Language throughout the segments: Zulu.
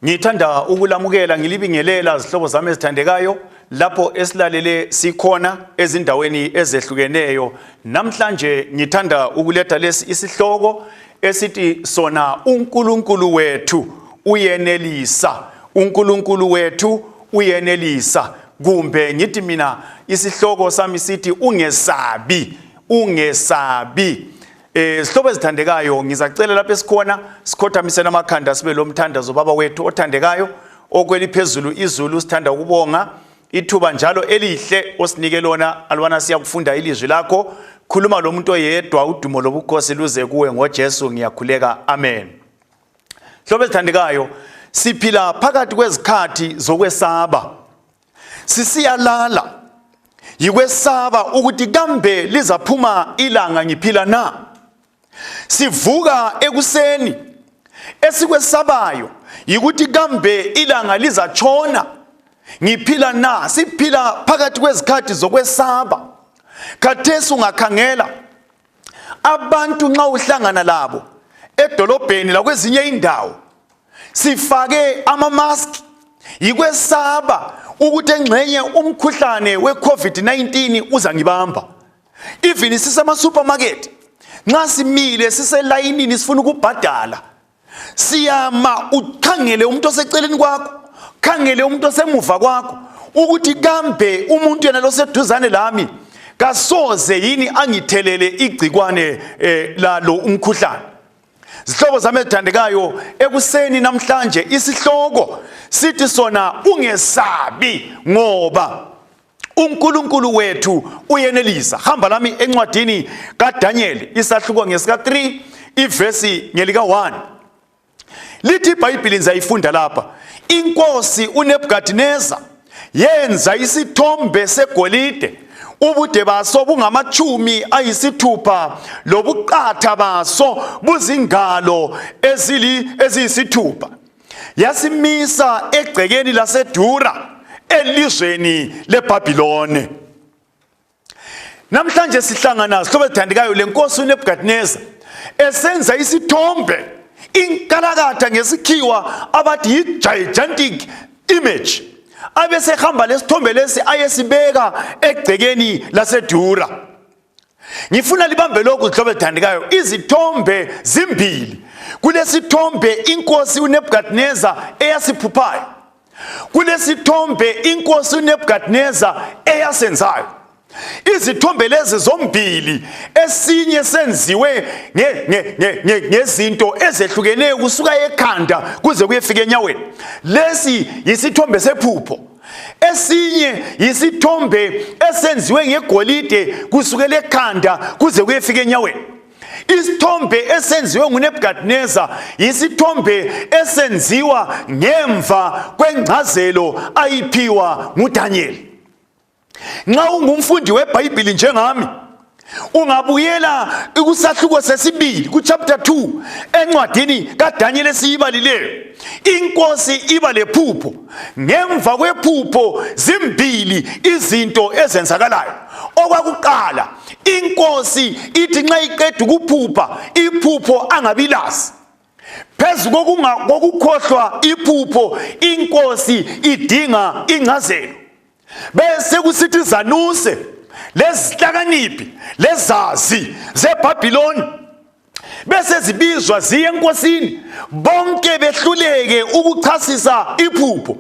Ngithanda ukulamukela ngilibingelela zihlobo zami ezithandekayo lapho esilalele sikhona ezindaweni ezehlukeneyo. Namhlanje ngithanda ukuletha lesi isihloko esithi sona uNkulunkulu wethu uyenelisa. uNkulunkulu wethu uyenelisa kumbe ngithi mina isihloko sami sithi ungesabi ungesabi. Eh sihlobo ezithandekayo ngizacela lapho esikhona sikhothamisele amakhanda sibe lomthandazo baba wethu othandekayo okweliphezulu izulu sithanda ukubonga ithuba njalo elihle osinike lona alubana siyakufunda ilizwi lakho khuluma lo muntu oyedwa udumo lobukhosi luze kuwe ngoJesu ngiyakhuleka amen. Hlobo ezithandekayo siphila phakathi kwezikhathi zokwesaba sisiyalala yikwesaba ukuthi kambe lizaphuma ilanga ngiphila na sivuka ekuseni esikwesabayo yikuthi kambe ilanga lizatshona ngiphila na siphila phakathi kwezikhathi zokwesaba khathesi ungakhangela abantu nxa uhlangana labo edolobheni lakwezinye indawo sifake amamask yikwesaba ukuthi engxenye umkhuhlane we-COVID-19 uzangibamba even sisema-supermarket nxa simile siselayinini sifuna ukubhadala siyama ukhangele umuntu oseceleni kwakho khangele umuntu osemuva kwakho ukuthi kambe umuntu yena loseduzane lami kasoze yini angithelele igcikwane eh, lalo umkhuhlane Zihlobo zami ezithandekayo ekuseni namhlanje isihloko sithi sona ungesabi ngoba uNkulunkulu wethu uyenelisa. Hamba lami encwadini kaDaniel isahluko ngesika 3 ivesi ngelika 1. Lithi iBhayibheli ngizayifunda lapha. Inkosi uNebukadineza yenza isithombe segolide ubude baso bungamatshumi ayisithupha lobuqatha baso buzingalo eziyisithupha yasimisa egcekeni laseDura elizweni leBhabhiloni. Namhlanje sihlangana zihlobo ezithandekayo lenkosi uNebukadineza esenza isithombe inkalakatha ngesikhiwa abathi yi-gigantic image abesehamba lesithombe lesi ayesibeka egcekeni lasedura ngifuna libambe lokhu zihlobo ezithandekayo izithombe zimbili kulesithombe inkosi unebukadineza eyasiphuphayo Kulesithombe inkosi uNebukadineza eyasenzayo. Izithombe lezi zombili esinye senziwe ngezinto ezehlukeneyo kusuka ekhanda kuze kuyefika enyaweni. Lesi yisithombe sephupho. Esinye yisithombe esenziwe ngegolide kusukela ekhanda kuze kuyefika enyaweni. Isithombe esenziwe nguNebukadineza yisithombe esenziwa ngemva kwengcazelo ayiphiwa nguDaniel. Nxa ungumfundi weBhayibhili njengami, ungabuyela kusahluko sesibili kuchapter 2 encwadini kaDaniel esiyibalileyo. Inkosi iba lephupho, ngemva kwephupho zimbili izinto ezenzakalayo. Okwakuqala, inkosi ithi nxa iqeda ukuphupha iphupho angabilazi phezu kokukhohlwa iphupho inkosi idinga ingcazelo bese kusithi zanuse lezihlakaniphi lezazi zeBhabhiloni bese zibizwa ziye enkosini bonke behluleke ukuchasisa iphupho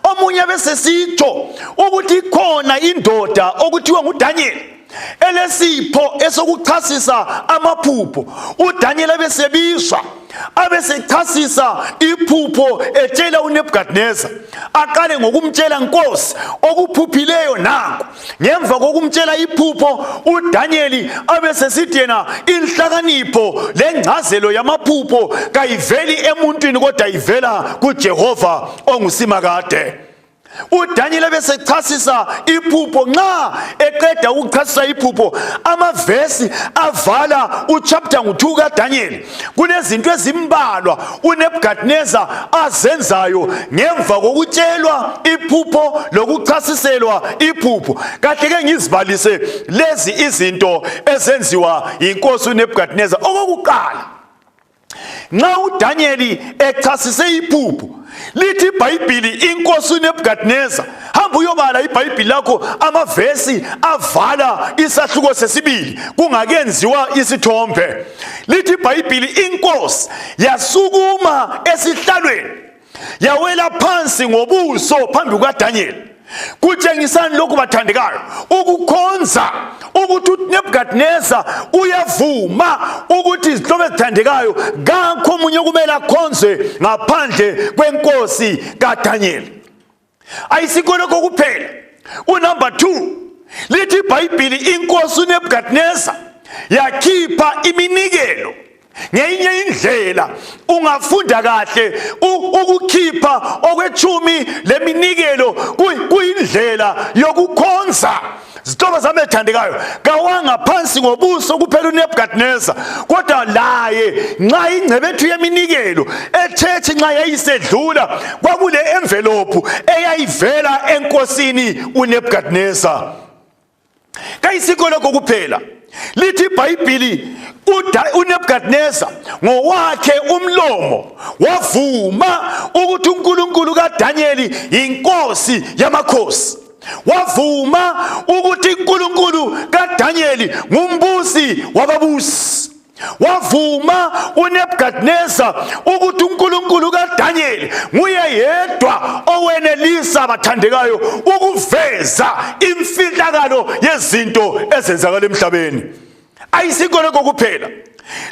omunye bese sitsho ukuthi ikhona indoda okuthiwa nguDaniel elesipho esokuchasisa amaphupho uDaniel abesebizwa abesechasisa iphupho etshela uNebukadnezar aqale ngokumtshela nkosi okuphuphileyo nanku ngemva kokumtshela iphupho uDanyeli abesesithi yena inhlakanipho lengcazelo yamaphupho kayiveli emuntwini kodwa ivela kuJehova ongusimakade uDaniel ebesechasisa iphupho nxa eqeda ukuchasisa iphupho amavesi avala uchapter ngu2 kaDaniel kunezinto ezimbalwa uNebukadnezar azenzayo ngemva kokutshelwa iphupho lokuchasiselwa iphupho kahle ke ngizibalise lezi izinto ezenziwa yinkosi uNebukadnezar okokuqala nxa uDaniel echasise iphupho Lithi iBhayibhili inkosi uNebukadneza, hamba uyobala iBhayibhili lakho amavesi avala isahluko sesibili kungakenziwa isithombe. Lithi iBhayibhili inkosi yasukuma esihlalweni yawela phansi ngobuso phambi kukaDaniel. Kutshengisani lokhu bathandekayo? Ukukhonza ukuthi uNebukadneza uyavuma ukuthi izihlobo ezithandekayo kakho omunye okumele akhonzwe ngaphandle kwenkosi kaDaniel. Ayisikho lokho kuphela. Unumber 2 lithi iBhayibhili inkosi uNebukadneza yakhipha iminikelo. Ngeyinye indlela ungafunda kahle ukukhipha okwechumi leminikelo kuyindlela yokukhonza. Zihlobo zami ethandekayo, kawanga phansi ngobuso kuphela uNebukadneza, kodwa laye nxa ingcebethu yeminikelo echechi nxa yayisedlula kwakule envelope eyayivela enkosini uNebukadneza. Kayisikho lokho kuphela. Lithi iBhayibhili uNebukadneza ngowakhe umlomo wavuma ukuthi uNkulunkulu kaDanyeli yinkosi yamakhosi. Wavuma ukuthi uNkulunkulu kaDanyeli ngumbusi wababusi. Wavuma uNebukadneza ukuthi uNkulunkulu kaDanyeli nguye yedwa owenelisa bathandekayo ukuveza imfihlakalo yezinto ezenzakala emhlabeni. Ayisikho lokho kuphela.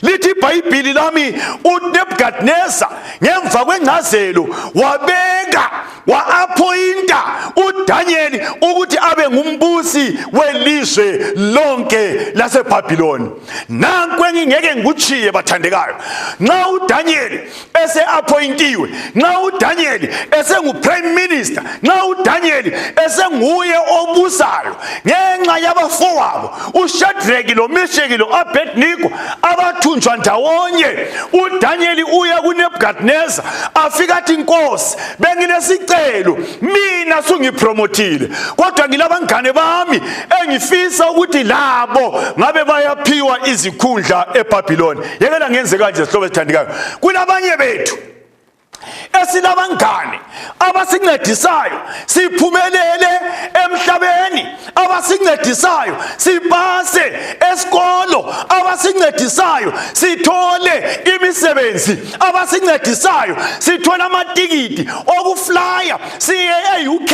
Lithi iBhayibhili lami uNebukadneza ngemva kwengcazelo wabeka wa-appointa uDaniel ukuthi abe ngumbusi welizwe lonke laseBhabhiloni. Nanku engingeke ngikutshiye bathandekayo, nxa uDaniel ese-appointiwe, nxa uDaniel esengu-prime minister, nxa uDaniel esenguye obusayo ngenxa yabafowabo uShadraki loMesheki lo-Abednego abathunjwa ndawonye, uDaniel uya kuNebukadneza afika athi, Nkosi, benginesicelo, mina sungipromothile, kodwa ngilabangane bami engifisa ukuthi labo ngabe bayaphiwa izikhundla eBhabhiloni. Yekela ngenze kanje, sihlobo esithandekayo, kulabanye bethu esilabangane abasincedisayo siphumelele emhlabeni, abasincedisayo sipase esikolo, abasincedisayo sithole imisebenzi, abasincedisayo sithole amatikiti okuflya siye e-UK,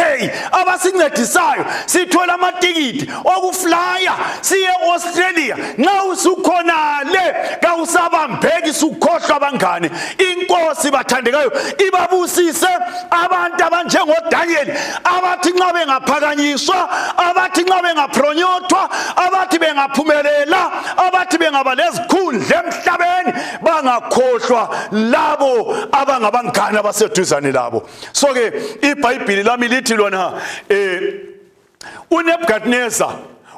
abasincedisayo sithole amatikiti okuflya siye e-Australia. Nxa usukhonale kawusabambeki, sukhohlwa abangane. Inkosi bathandekayo ibabusise abantu abanjengoDaniel, abathi nxa bengaphakanyiswa, abathi nxa bengaphronyothwa, abathi bengaphumelela, abathi bengaba lezikhundla emhlabeni, bangakhohlwa labo abangabangane abaseduzane labo. So ke iBhayibhili lami lithi lona uNebukadneza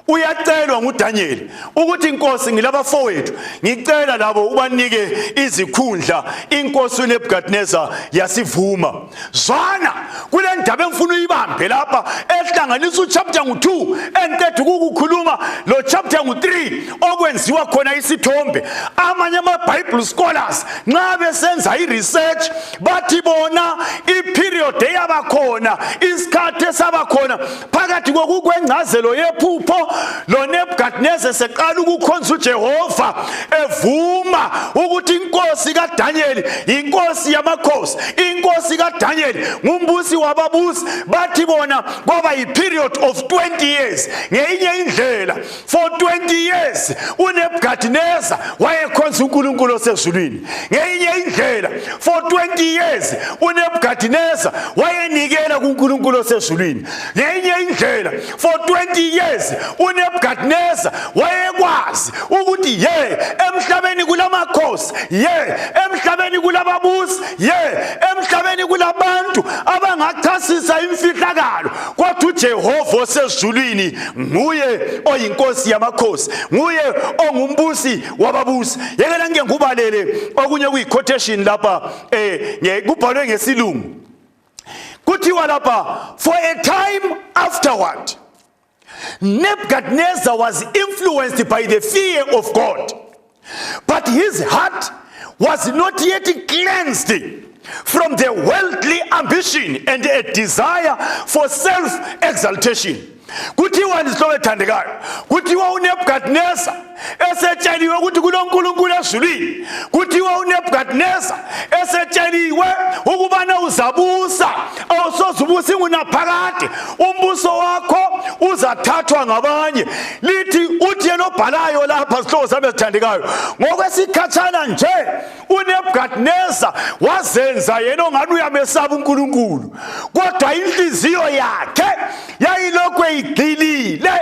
uyacelwa nguDaniel ukuthi, inkosi, ngilabafowethu, ngicela labo ubanike izikhundla. Inkosi uNebukadneza yasivuma. Zwana, kule ndaba engifuna uyibambe lapha ehlanganisa uchapter ngu-2 engiqeda ukukukhuluma lo chapter ngu-3 okwenziwa khona isithombe. Amanye ama-Bible scholars nxa besenza i-research bathi bona iperiod eyabakhona, isikhathi esabakhona phakathi kokukwengcazelo yephupho lo Nebukadnezar seqala ukukhonza uJehova, evuma ukuthi inkosi kaDaniel inkosi yamakhosi, inkosi kaDaniel ngumbusi wababusi, bathi bona kwaba yi-period of 20 years. Ngeyinye indlela, for 20 years uNebukadnezar wayekhonza uNkulunkulu osezulwini. Ngeyinye indlela, for 20 years uNebukadnezar wayenikela kuNkulunkulu osezulwini. Ngeyinye indlela, for 20 years uNebukadnezar wayekwazi ukuthi ye emhlabeni kulamakhosi, ye emhlabeni kulababusi, ye emhlabeni kulabantu abangachasisa imfihlakalo, kodwa uJehova osezulwini nguye oyinkosi yamakhosi, nguye ongumbusi wababusi. Yekela ngike ngikubalele okunye kuyi-quotation lapha, kubhalwe ngesilungu. Kuthiwa lapha, for a time afterward Nebuchadnezzar was influenced by the fear of God, but his heart was not yet cleansed. from the worldly ambition and a desire for self exaltation. Kuthiwani, zihlobo ethandekayo? Kuthiwa uNebukadnezar esetsheliwe ukuthi kuloNkulunkulu ezulwini, kuthiwa uNebukadnezar esetsheliwe ukubana uzabusa, awusoze ubusa ingunaphakade, umbuso wakho uzathathwa ngabanye. Lithi, uthi yena obhalayo lapha, zihlobo sami ezithandekayo, ngokwesikhatshana nje uNebukadnezar wazenza yena ongani uyamesaba uNkulunkulu, kodwa inhliziyo yakhe yayilokhu eyigxilile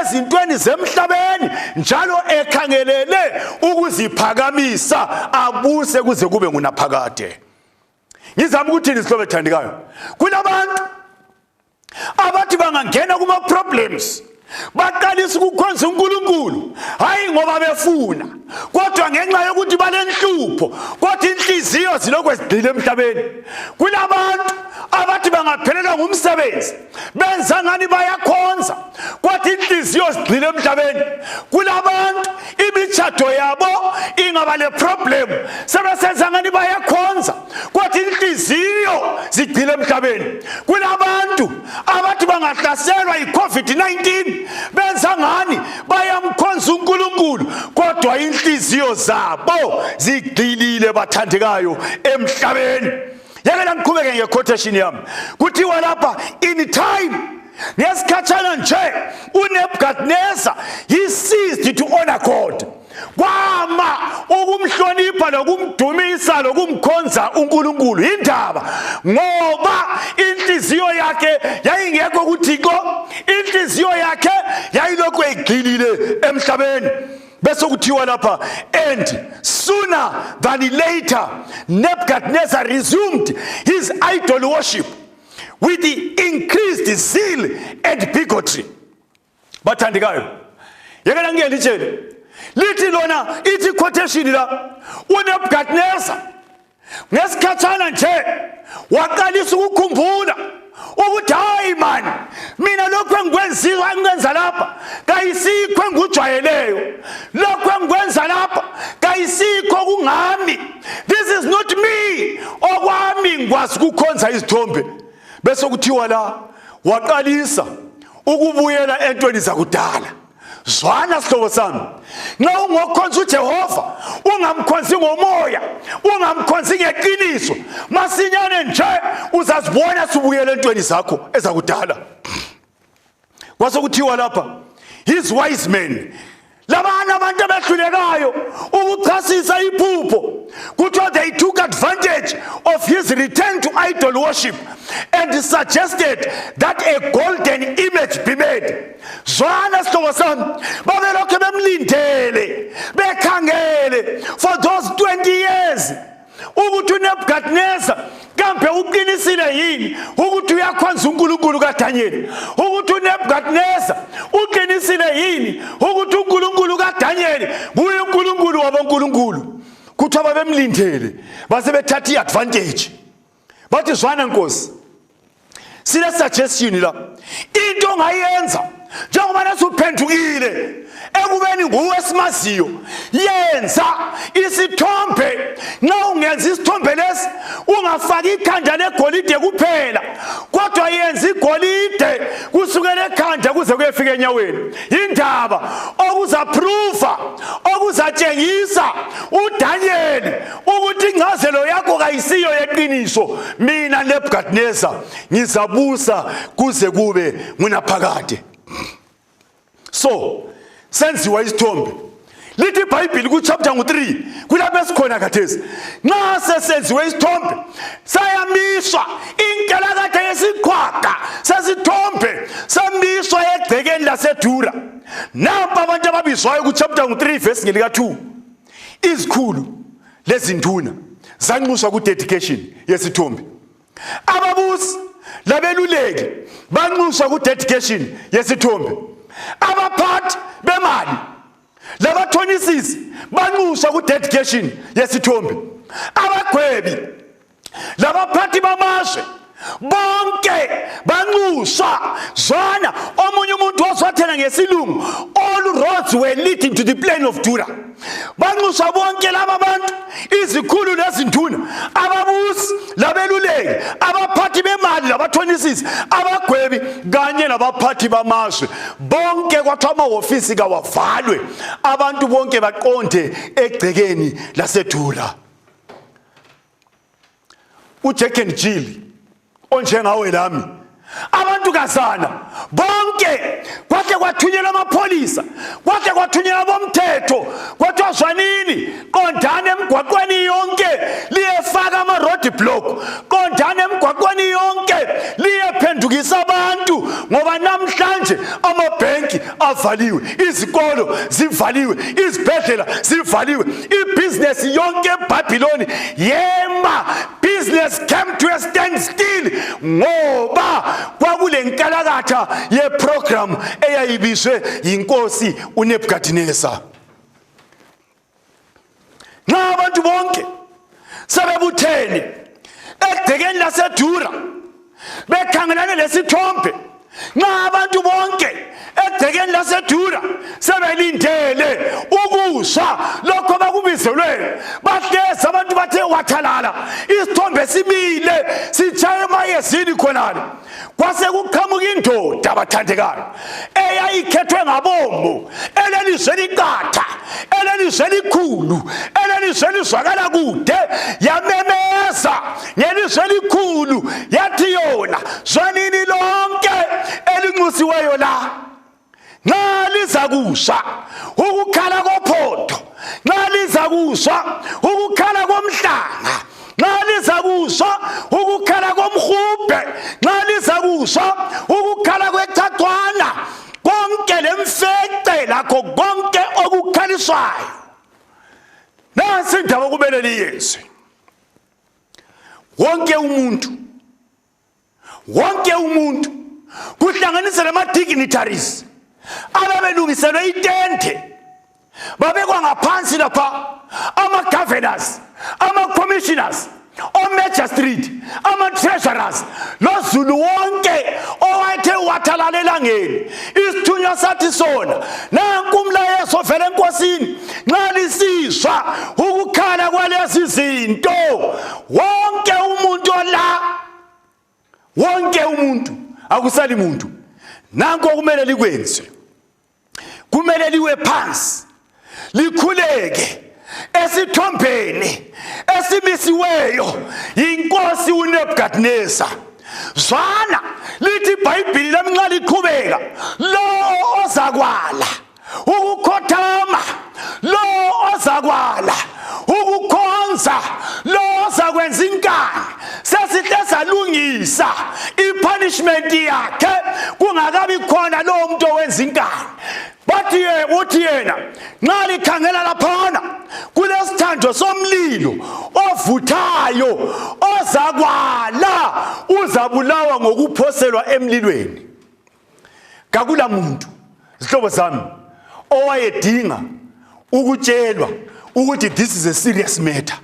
ezintweni zemhlabeni, njalo ekhangelele ukuziphakamisa abuse kuze kube ngunaphakade. Ngizama ukuthini, zihlobo ethandekayo? Kunabantu abathi bangangena kuma-problems baqalisa ukukhonza uNkulunkulu, hayi ngoba befuna, kodwa ngenxa yokuthi balenhlupho, kodwa inhliziyo zilokhu zigxile emhlabeni. Kulabantu abathi bangaphelelwa ngumsebenzi benza ngani bayakhonza, kodwa inhliziyo zigxile emhlabeni. Kulabantu imitshato yabo ingaba le problem sebesenza ngani bayakhonza, kodwa inhliziyo zigxile emhlabeni. Kulabantu abathi bangahlaselwa yi-COVID-19 benza ngani bayamkhonza uNkulunkulu, kodwa inhliziyo zabo zigxilile, bathandekayo, emhlabeni. Yekela ngiqhubeke nge-quotation yami. Kuthiwa lapha, in time, ngesikhatshana nje, uNebukadnezar, he ceased to honor God, kwama ukumhlonipha nokumdumisa nokumkhonza uNkulunkulu. Indaba ngoba inhliziyo yakhe yayingekho kuThixo, inhliziyo yakhe yayilokhu egxilile emhlabeni. Bese kuthiwa lapha, and sooner than later Nebuchadnezzar resumed his idol worship with the increased zeal and bigotry. Bathandekayo, yekela ngiyelitshele, lithi lona, ithi quotation la, uNebukadnezar ngesikhatshana nje waqalisa ukukhumbula ukuthi, hayi man, mina lokhu engikwenziwa, engikwenza lapha kayisikho engikujwayeleyo, lokhu engikwenza lapha kayisikho kungami, this is not me, okwami ngikwazi ukukhonza izithombe. Bese kuthiwa la waqalisa ukubuyela entweni zakudala. Zwana, sihlobo sami, nxa ungokhonza uJehova, ungamkhonzi ngomoya, ungamkhonzi ngeqiniso, masinyane nje uzazibona subuyela entweni zakho ezakudala. Kwasekuthiwa lapha, his wise men, labana abantu abehlulekayo ukuchasisa iphupho, kuthiwa they took advantage of his return to idol worship and suggested that a golden image be made. Zwana, sihlobo sami, babelokhu bemlindele, bekhangele for those 20 years ukuthi uNebukadnezar kambe uqinisile yini ukuthi uyakhonza uNkulunkulu kaDaniel, ukuthi uNebukadnezar uqinisile yini ukuthi uNkulunkulu kaDaniel nguye uNkulunkulu wabonkulunkulu. Kuthiwa babemlindele, base bethatha i-advantage, bathi, zwana nkosi, sile suggestion la, into ongayenza njengoba nasuphendukile ekubeni nguwe esimaziyo, yenza isithombe. Nxa ungenza isithombe lesi, ungafaki ikhanda legolide kuphela, kodwa yenza igolide kusukela ekhanda kuze kuyefika enyaweni. Indaba okuzaprova, okuzatshengisa uDaniel ukuthi incazelo yakho kayisiyo yeqiniso, mina Nebukadnezar ngizabusa kuze kube ngunaphakade. So senziwa isithombe. Lithi iBhayibhili kuchapter ngu-3, kulapho esikhona khathesi, nxa sesenziwe isithombe sayamiswa inkalakatha yesiqhwaga sesithombe, samiswa egcekeni laseDura. Nampa abantu ababizwayo kuchapter ngu-3 verse ngelika-2. Izikhulu lezinduna zanxuswa ku-dedication yesithombe, ababusi labeluleki banxuswa ku-dedication yesithombe, abaphathi bemali labathonisisi banxuswa ku-dedication yesithombe, abagwebi labaphathi bamazwe bonke banxuswa. Zwana, omunye umuntu wazwathela ngesilungu, all roads were leading to the plain of Dura. Banxusa bonke laba bantu, izikhulu nezinduna, ababusi labeluleki, abaphathi bemali labathonisisi, abagwebi kanye nabaphathi bamazwe. Bonke kwathiwa amahofisi kawavalwe, abantu bonke baqonde egcekeni laseDura. uJack and Jill onjengawe lami, abantu kazana bonke, kwahle kwathunyelwa amapholisa, kwahle kwathunyelwa abomthetho, kwathiwa zwanini, qondani emgwaqweni yonke liyefaka ama-road block, qondani emgwaqweni yonke liyephendukisa abantu, ngoba namhlanje amabhenki avaliwe, izikolo zivaliwe, izibhedlela zivaliwe, ibhizinesi yonke eBhabhiloni yema. Business came to a standstill, ngoba kwakule nkalakatha yeprogram eyayibizwe yinkosi uNebukadineza. Nxa abantu bonke sebebuthene egcekeni laseDura bekhangelane lesithombe, nxa abantu bonke egcekeni laseDura sebelindele ukuzwa lokho bakubizelweyo, bahlezi abantu bathe wathalala, isithombe simile sitshaya emayezini khonale, kwase kuqhamuka indoda, abathandekayo, eyayikhethwe ngabomu, elelizwe eliqatha, elelizwe elikhulu, elelizwe elizwakala kude, yamemeza ngelizwe elikhulu yathi yona, zwanini lonke elinxusiweyo la, nxa lizakusha ukukhala kophondo, nxa lizakusha ukukhala komhlanga, nxa lizakusha ukukhala komhubhe, nxa lizakusha ukukhala kwechachwana, konke lemfece lakho konke okukhaliswayo, nansi indaba okumele liyenze. Wonke umuntu, wonke umuntu, kuhlanganise nama-dignitaries ababelungiselwe itende, babekwa ngaphansi lapha, ama-governors, ama-commissioners, o-magistrate, ama-treasurers, lozulu wonke owayethe wathalala elangeni. Isithunywa sathi sona, nanku umlayezo ovela enkosini, nxa lisizwa ukukhala kwalezi zinto, wonke umuntu ola, wonke umuntu, akusali muntu, nanku okumele likwenze: kumele liwe phansi likhuleke esithombeni esimisiweyo yinkosi uNebukadnezar. Zwana, lithi iBhayibhili lami nxa liqhubeka, lowo ozakwala ukukhothama, lowo ozakwala ukukhonza, lowo ozakwenza inkani, sesihle salungisa ipunishment yakhe kungakabi khona lowo muntu owenza inkani. Bathi ye, uthi yena, nxa likhangela laphana kulesithando somlilo ovuthayo, ozakwala uzabulawa ngokuphoselwa emlilweni. Kakula muntu, zihlobo zami, owayedinga ukutshelwa ukuthi this is a serious matter.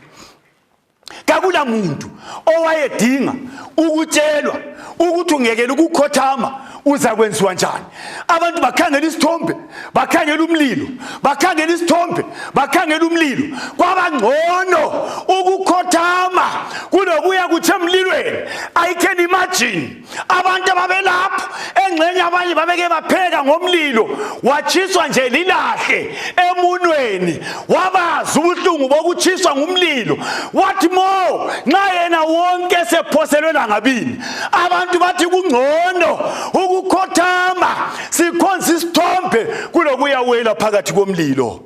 Kakula muntu owayedinga ukutshelwa ukuthi ungekela ukukhothama uzakwenziwa njani. Abantu bakhangela isithombe, bakhangela umlilo, bakhangela isithombe, bakhangela umlilo, kwabangcono ukukhothama kunokuya kutsha emlilweni. I can imagine abantu ababelapho, engxenye abanye babeke bapheka ngomlilo, watshiswa nje lilahle emunweni, wabazi ubuhlungu bokutshiswa ngumlilo. Wathi mo nxa yena wonke sephoselwe langabini. Abantu bathi kungcono ukukhothama sikhonza isithombe kulokuyawela phakathi komlilo.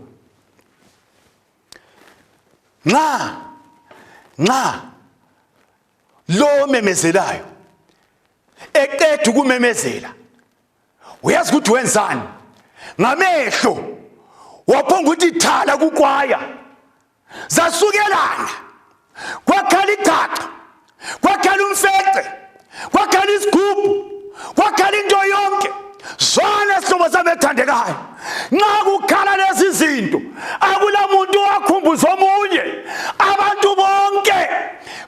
Nxa lo omemezelayo eqeda ukumemezela, uyazi ukuthi wenzani? Ngamehlo waphonga ukuthi thala kukwaya, zasukelana, kwakhala ichacha, kwakhala umfece, kwakhala isigubhu, kwakhala into yonke. Zwana sihlobo sami ethandekayo, nxa kukhala lezi zinto akula muntu owakhumbuza omunye. Abantu bonke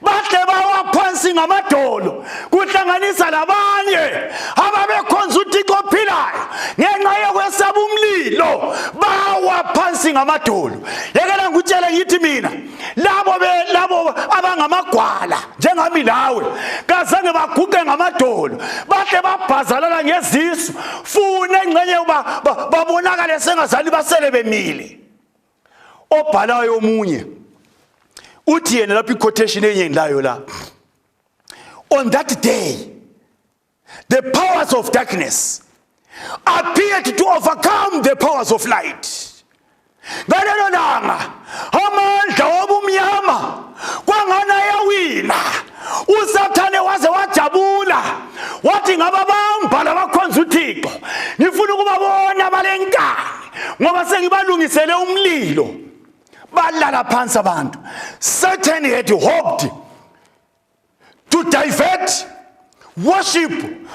bahle bawa phansi ngamadolo, kuhlanganisa labanye ababekhonza uThixo ophilayo, ngenxa yokwesaba umlilo bawa. Bawa phansi ngamadolo. Yekela ngikutshele ngithi mina, labo be labo abangamagwala njengami lawe, kazange baguqe ngamadolo, bahle babhazalala ngezisu, funa engxenye uba babonakale sengazali basele bemile. Obhalayo omunye uthi yena lapho i-quotation enye ngilayo la, on that day the powers of darkness appeared to overcome the powers of light. Ngalelo langa amandla obumnyama kwangana ayawina. Usathane waze wajabula wathi ngababamba labakhonza uThixo, ngifuna ukubabona balenkani ngoba sengibalungisele umlilo. Balala phansi abantu. Satan had hoped to divert worship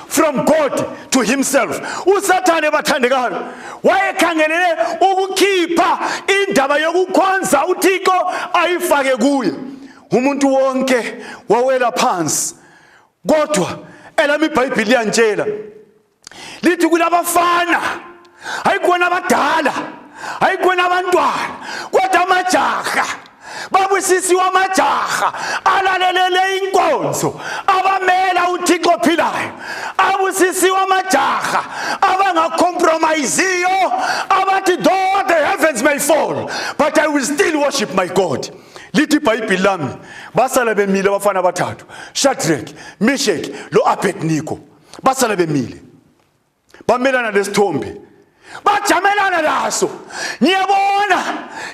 from God to himself. Usathane, bathandekayo, wayekhangelele ukukhipha indaba yokukhonza uThixo ayifake kuye. Umuntu wonke wawela phansi, kodwa elami iBhayibheli liyantshela lithi kulabafana, hayikhona abadala, hayikhona abantwana, kodwa amajaha. Babusisiwe amajaha alalelele inkonzo, abamela uThixo ophilayo. Abusisiwe amajaha abangacompromiseyo, abathi though the heavens may fall, but I will still worship my God. Lithi iBhayibheli lami basala bemile abafana abathathu, Shadrach, Meshach lo Abednego. Basala bemile, bamelana lesithombe, bajamelana naso. Ngiyabona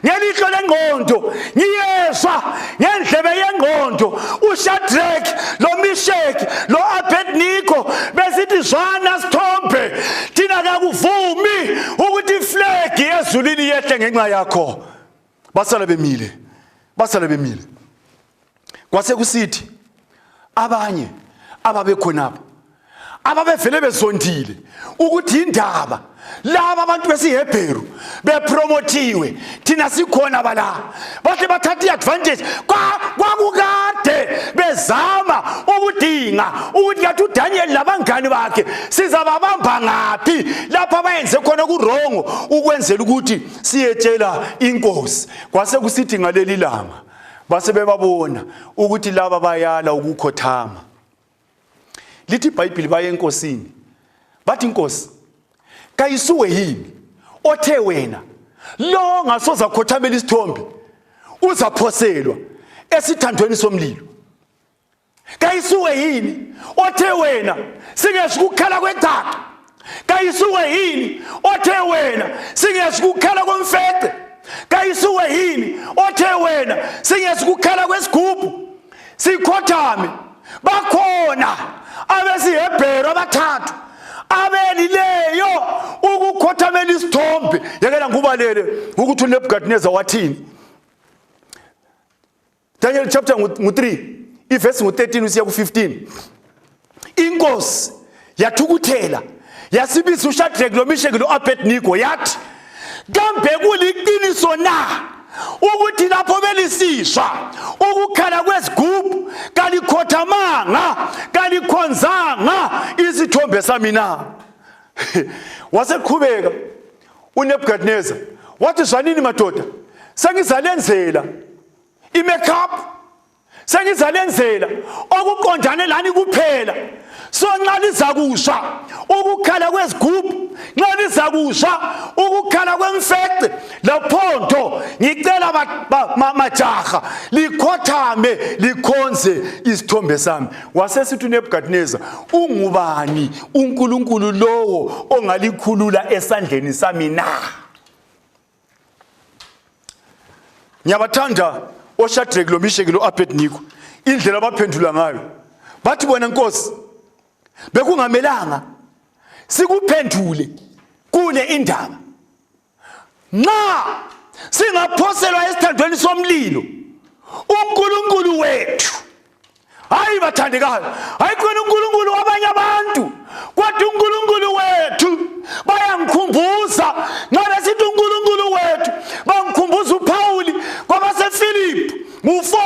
ngelihlo lengqondo, ngiyezwa ngendlebe yengqondo uShadrach lo Meshach lo Abednego besithi zwana sithombe, thina kakuvumi ukuthi iflag yezulwini yehle ngenxa yakho. Basala bemile, basala bemile. Kwase kusithi abanye ababekhonapho ababevele bezondile ukuthi indaba laba abantu besiHebheru bepromothiwe, thina sikhona bala, bahle bathatha i-advantage. Kwakukade bezama ukudinga ukuthi ngathi uDaniel labangani bakhe sizababamba ngaphi lapho abayenze khona kurongo, ukwenzela ukuthi siyetshela inkosi. Kwase kusithi ngaleli langa base bebabona ukuthi laba bayala ukukhothama. Lithi iBhayibheli baye enkosini, bathi inkosi, kayisuwe yini othe wena lo ngasoza khothamela isithombe uzaphoselwa esithandweni somlilo? Kayisuwe yini othe wena singesho ukukhala kwedaka? Kayisuwe yini othe wena singesho ukukhala komfece? Kayisuwe yini othe wena singesho ukukhala kwesigubhu sikhothame? Bakhona abesiHebheru abathathu abelileyo ukukhothamela isithombe. Yekela ngikubalele ukuthi uNebukadnezar wathini. Daniel chapter ngu-3 ivesi ngu-13 usiya ku-15. Inkosi yathukuthela, yasibiza uShadrach loMeshach lo-Abednego, yathi kambe kuliqiniso na ukuthi lapho belisizwa ukukhala kwezigubhu kalikhothamanga kalikhonzanga isithombe sami na? Waseqhubeka uNebukadnezar wathi zwanini madoda, sengizalenzela i-makeup, sengizalenzela okuqondane lani kuphela. So nxa lizakusha ukukhala kwezigubhu, nxa lizakusha ukukhala kwemfece laphondo, ngicela majaha likhothame likhonze isithombe sami. Wasesithi uNebukadnezar, ungubani uNkulunkulu lowo ongalikhulula esandleni sami na? Ngiyabathanda oShadrach loMeshach lo-Abednego, indlela abaphendula ngayo. Bathi bona, Nkosi, bekungamelanga sikuphendule kule indaba. Nxa singaphoselwa esithandweni somlilo, uNkulunkulu wethu, hayi bathandekayo, hayi khona uNkulunkulu wabanye abantu, kodwa uNkulunkulu wethu. Bayangikhumbuza nxa besithi uNkulunkulu wethu, bangikhumbuza uPhawuli kwabaseFilipi ngu-4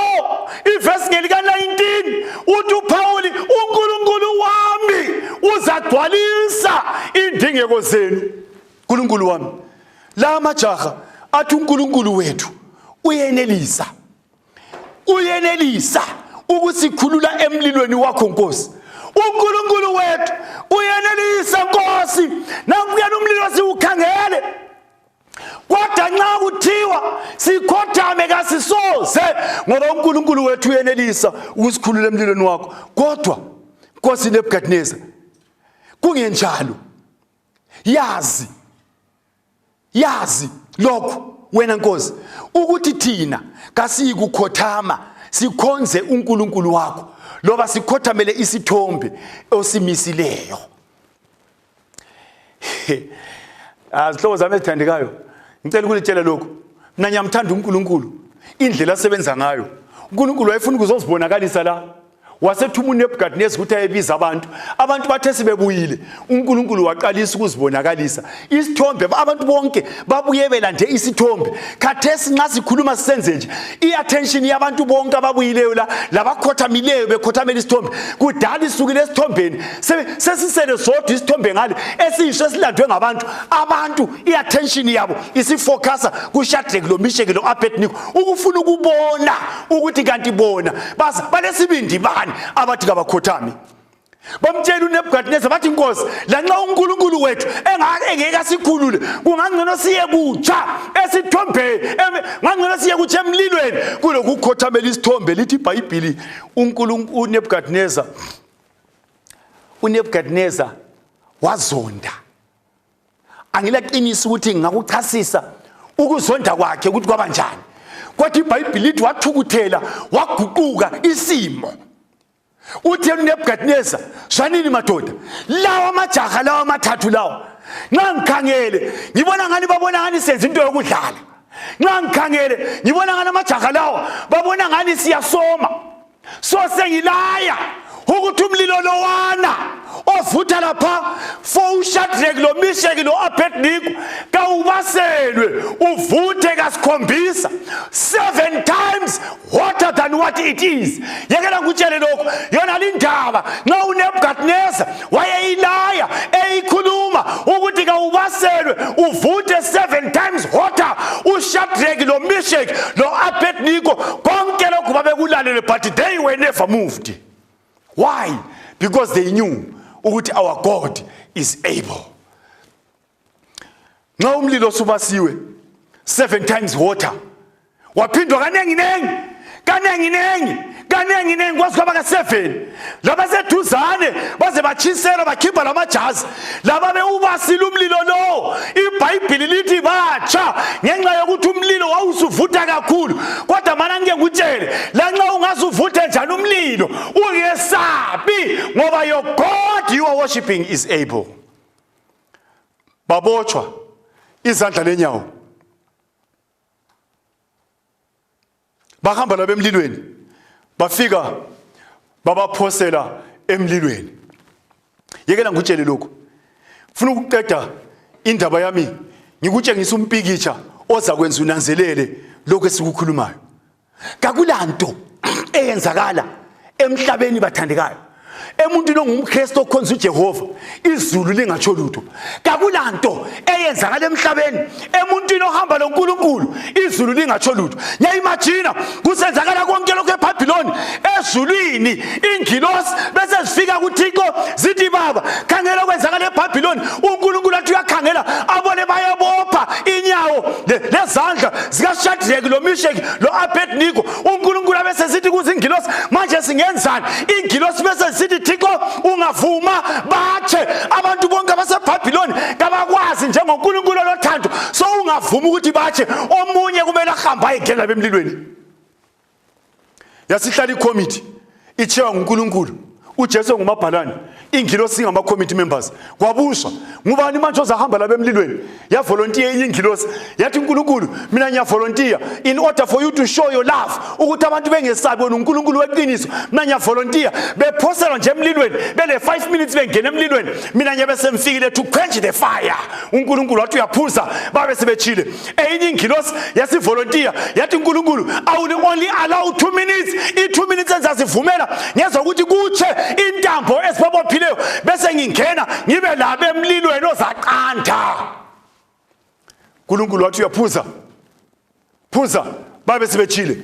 ivesi ngelika-19, uthi uPhawuli, uNkulunkulu wami uzagcwalisa indingeko zenu. Nkulunkulu wami. La majaha Athi uNkulunkulu wethu uyenelisa, uyenelisa ukusikhulula emlilweni wakho Nkosi. UNkulunkulu wethu uyenelisa Nkosi, nankuyena umlilo siwukhangele, kodwa nxa kuthiwa sikhothame kasisoze, ngoba uNkulunkulu wethu uyenelisa ukusikhulula emlilweni wakho. Kodwa Nkosi Nebukadnezar, kungenjalo yazi, yazi lokhu wena Nkosi, ukuthi thina kasiyikukhothama sikhonze uNkulunkulu wakho, loba sikhothamele isithombe osimisileyo. Azihlobo zami ezithandekayo, ngicela ukulitshela lokhu. Mina ngiyamthanda uNkulunkulu, indlela asebenza ngayo. uNkulunkulu wayefuna ukuzozibonakalisa la, wasethuma uNebukadnezar ukuthi ayebiza abantu. Abantu bathe sebebuyile, uNkulunkulu waqalisa ukuzibonakalisa isithombe. Abantu bonke babuye belande isithombe. Khathesi nxa sikhuluma sisenze nje, i-attention yabantu bonke ababuyileyo la labakhothamileyo bekhothamela isithombe kudala isukile esithombeni, sesisele sodwa isithombe ngale esiyiso esilandwe ngabantu. Abantu i-attention yabo isifocasa kuShadrach lo Meshach lo Abednego, ukufuna ukubona ukuthi kanti bona balesibindi bani abathi kabakhothami. Bamtshela uNebukadnezar bathi, Nkosi, lanxa uNkulunkulu wethu engeke asikhulule, kungangcono siye kutsha esithombeni, ngangcono siye kutsha emlilweni kulokukhothamela isithombe. Lithi iBhayibhili uNkulunkulu uNebukadnezar, uNebukadnezar wazonda. Angilaqinisa ukuthi ngingakuchasisa ukuzonda kwakhe ukuthi kwaba njani, kodwa iBhayibhili lithi wathukuthela, waguquka isimo. Uthi uNebukadnezar, zwanini madoda, lawa amajaha lawa amathathu lawa, nxa ngikhangele ngibona ngani babona ngani senza into yokudlala, nxa ngikhangele ngibona ngani amajaha lawa babona ngani siyasoma, so sengilaya ukuthi umlilo lowana ovutha lapha for uShadrach lo Meshach lo Abednego kawubaselwe uvuthe kasikhombisa, 7 times hotter than what it is. Yekela ngikutshele lokhu, yona lindaba nxa uNebukadnezar wayeyilaya eyikhuluma ukuthi kawubaselwe uvuthe 7 times hotter, uShadrach lo Meshach lo Abednego konke lokhu babekulalele, but they were never moved. Why? Because they knew ukuthi our God is able. Nxa umlilo subasiwe 7 times water, waphindwa kaningi nengi, kaningi nengi, kaningi nengi, kwaze kwaba ka-7. Labaseduzane baze batshiselwa, bakhipha lamajazi laba bewubasile umlilo lowo. IBhayibhili lithi batsha ngenxa yokuthi umlilo wawusuvutha kakhulu. Kodwa mana ngike ngikutshele, lanxa ungazuvuthe njani umlilo, ungesabi, ngoba your God you are worshiping is able. Babotshwa izandla lenyawo, bahamba labo emlilweni, bafika babaphosela emlilweni. Yekela ngikutshele lokhu, funa ukuqeda indaba yami ngikutshengisa umpikitsha ozakwenza unanzelele lokhu esikukhulumayo. Kakulanto eyenzakala emhlabeni, bathandekayo, emuntwini ongumKristu okhonza uJehova izulu lingatsho lutho. Kakulanto eyenzakala emhlabeni emuntwini ohamba loNkulunkulu izulu lingatsho lutho. Ngiyayimagina kusenzakala konke lokhu eBhabhiloni, ezulwini ingilosi bese zifika kuThixo zithi, Baba, khangela okwenzakala eBhabhiloni. uNkulunkulu athi uyakhangela abone bayabopha inyawo lezandla zikaShadrach lo Meshach lo Abednego. uNkulunkulu abesesithi kuzingilosi, manje singenzani? Ingilosi bese zisithi, Thixo, ungavuma batshe, abantu bonke abaseBhabhiloni kabakwazi njengoNkulunkulu olothando, so ungavuma ukuthi batshe, omunye kumele ahambe ayengena bemlilweni. Yasihlala ikhomithi ichewa nguNkulunkulu, uJesu ngumabhalane, ingilosi ingama-committee members. Kwabuswa ngubani manje ozahamba laba emlilweni? Yavolontiya enye ingilosi, yathi, uNkulunkulu, mina ngiyavolontiya in order for you to show your love, ukuthi abantu bengesabi, wena uNkulunkulu weqiniso, mina ngiyavolontiya. Bephoselwa nje emlilweni, bele 5 minutes bengena emlilweni, mina ngiyabe semfikile to quench the fire. uNkulunkulu wathi uyaphuza, babe sebetshile. Eyinye ingilosi yasivolontiya, yathi, uNkulunkulu, I will only allow 2 minutes, i-2 minutes ezazivumela ngezwa ukuthi kutshe intambo ezibabophileyo, bese ngingena ngibe labo emlilweni ozaqanda. uNkulunkulu wathi uyaphuza. Phuza, babe sebetshile.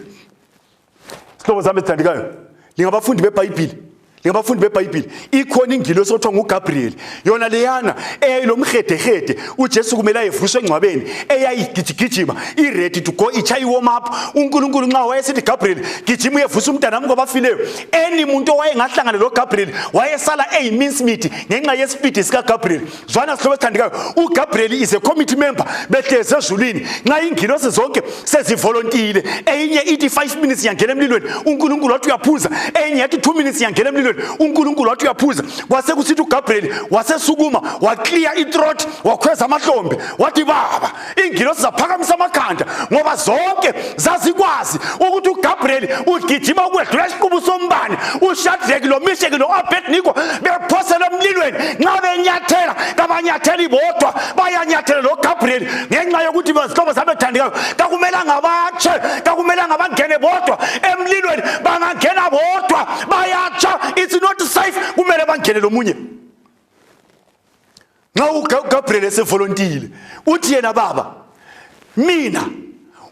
Sihlobo sami esithandekayo, ningabafundi beBhayibhili. Ningabafundi beBhayibhili. Ikhona ingilosi othiwa nguGabriel. Yona leyana eyayilomhedehede uJesu kumele ayevuswe engcwabeni, eyayigijigijima i-ready to go, ichaya i-warm up. UNkulunkulu nxa wayesithi Gabriel, gijima uyevusa umntanami kwabafileyo. Any muntu owayengahlangana loGabriel wayesala eyi-mincemeat ngenxa yesipidi sikaGabriel. Zwana sihlobo esithandekayo, uGabriel is a committee member, behlezi ezulwini. Nxa ingilosi zonke sezivolontile, eyinye ithi 5 minutes ngiyangena emlilweni, uNkulunkulu wathi uyaphuza. Eyinye yathi 2 minutes ngiyangena emlilweni, uNkulunkulu wathi uyaphuza. Kwase kusithi uGabriel wasesukuma, waclear ithroat, wakhweza amahlombe, wathi baba. Ingilosi zaphakamisa amakhanda ngoba zonke zazikwazi ukuthi uGabriel ugijima ukwedlula isiqubu sombane. uShadraki loMisheki lo-Abednego bephoselwa emlilweni, nxa benyathela kabanyatheli bodwa, bayanyathela loGabriel, ngenxa yokuthi bazihlobo zami ethandekayo kakumelanga batshe, kakumelanga bangene bodwa emlilweni. Bangangena bodwa bayatsha, it's not safe, kumele bangene lomunye. Nxa uGabriel esevolontile uthi yena, baba, mina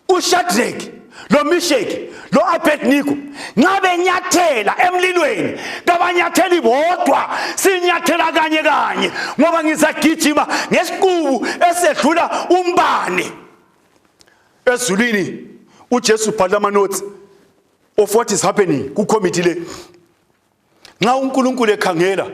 uShadrach loMisheki lo-Abednego nxa benyathela emlilweni kabanyatheli bodwa, sinyathela kanye kanye, ngoba ngizagijima ngesiqubu esedlula umbane. Ezulwini uJesu ubhala amanotes of what is happening kucommittee le. Nxa uNkulunkulu ekhangela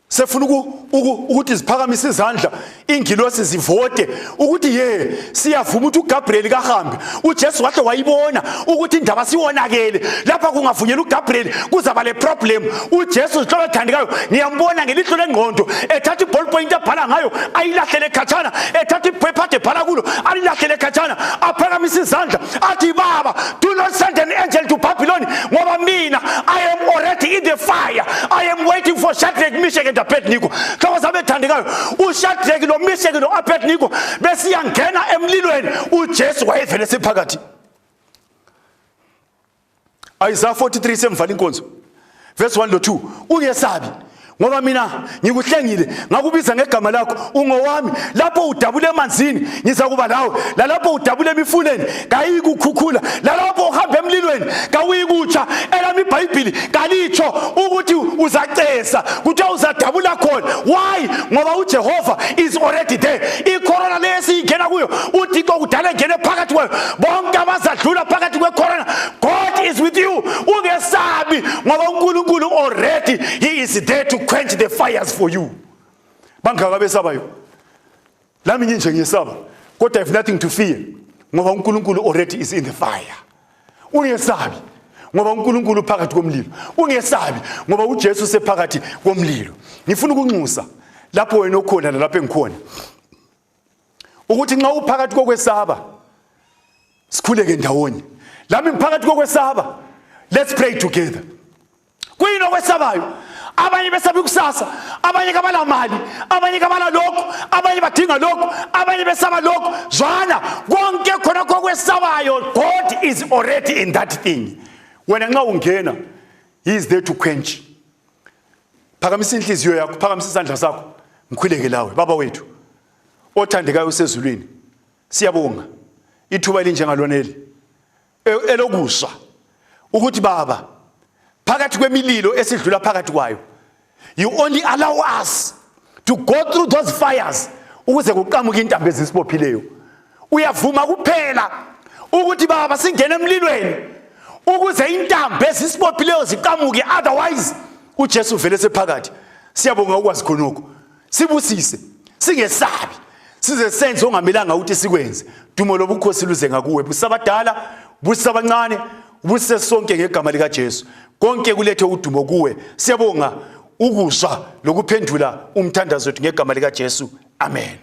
sefuna ukuthi ziphakamise izandla ingilosi zivote ukuthi ye siyavuma ukuthi uGabriel kahambe. uJesu wahle wayibona ukuthi indaba siwonakele lapha, kungavunyelwa uGabriel kuzaba le problem. uJesu, zihlobo ethandekayo, ngiyambona ngelihlo lengqondo ethatha iball point abhala ngayo ayilahlele khatshana, ethatha iphepha ebhala kulo alilahlele khatshana, aphakamisa izandla athi, baba, do not send an angel to Babylon, ngoba mina I am already in the fire, I am waiting for Shadrach, Meshach and Abednego. Hlobo zami ethandekayo, uShadrach loMeshach lo-Abednego besiyangena emlilweni, uJesu wayevele sephakathi. Isaiah 43, semvala inkonzo, verse 1 lo 2: ungesabi, ngoba mina ngikuhlengile, ngakubiza ngegama lakho, ungowami. Lapho udabula emanzini, ngizakuba lawe, lalapho udabula emifuleni, kayikukhukhula, lalapho uhamba emlilweni, kawuyikutsha. Elami iBhayibhili kalitsho ukuthi uzacesa, kuthiwa uzadabula khona. Why? Ngoba uJehova is already there. Icorona le esiyingena kuyo, uThixo kudala engene phakathi kwayo. Bonke abazadlula phakathi kwecorona, God is with you. Ungesabi, ngoba uNkulunkulu already, he is there to quench the fires for you. Bangaka besabayo? Lami nginje ngiyesaba, kodwa I have nothing to fear, ngoba uNkulunkulu already is in the fire. Ungesabi, ngoba uNkulunkulu phakathi komlilo. Ungesabi, ngoba uJesu sephakathi komlilo. Ngifuna ukunxusa lapho wena okhona nalapho engikhona ukuthi nxa uphakathi kokwesaba, sikhuleke ndawonye. Lami ngiphakathi kokwesaba, let's pray together. Kuyini okwesabayo? Abanye besaba ikusasa, abanye kabalamali, abanye kabala lokhu, abanye badinga lokhu, abanye besaba lokhu. Zwana, konke khona kokwesabayo, God is already in that thing. Wena nxa ungena, he is there to quench. Phakamisa inhliziyo yakho, phakamisa isandla sakho, ngikhuleke lawe. Baba wethu othandekayo usezulwini, siyabonga ithuba elinjengaloneli elokuswa ukuthi baba, phakathi kwemililo esidlula phakathi kwayo, you only allow us to go through those fires ukuze kuqamuke intambo ezisibophileyo. Uyavuma kuphela ukuthi baba singene emlilweni ukuze intambo ezisibophileyo ziqamuke, otherwise uJesu vele sephakathi. Siyabonga ukwazi khonokho. Sibusise, singesabi, size senze ongamelanga ukuthi sikwenze. Dumo lobukhosi luze ngakuwe. Busabadala, busabancane, buse sonke ngegama lika Jesu. Konke kulethe udumo kuwe. Siyabonga ukuzwa lokuphendula umthandazo wethu ngegama lika Jesu. Amen.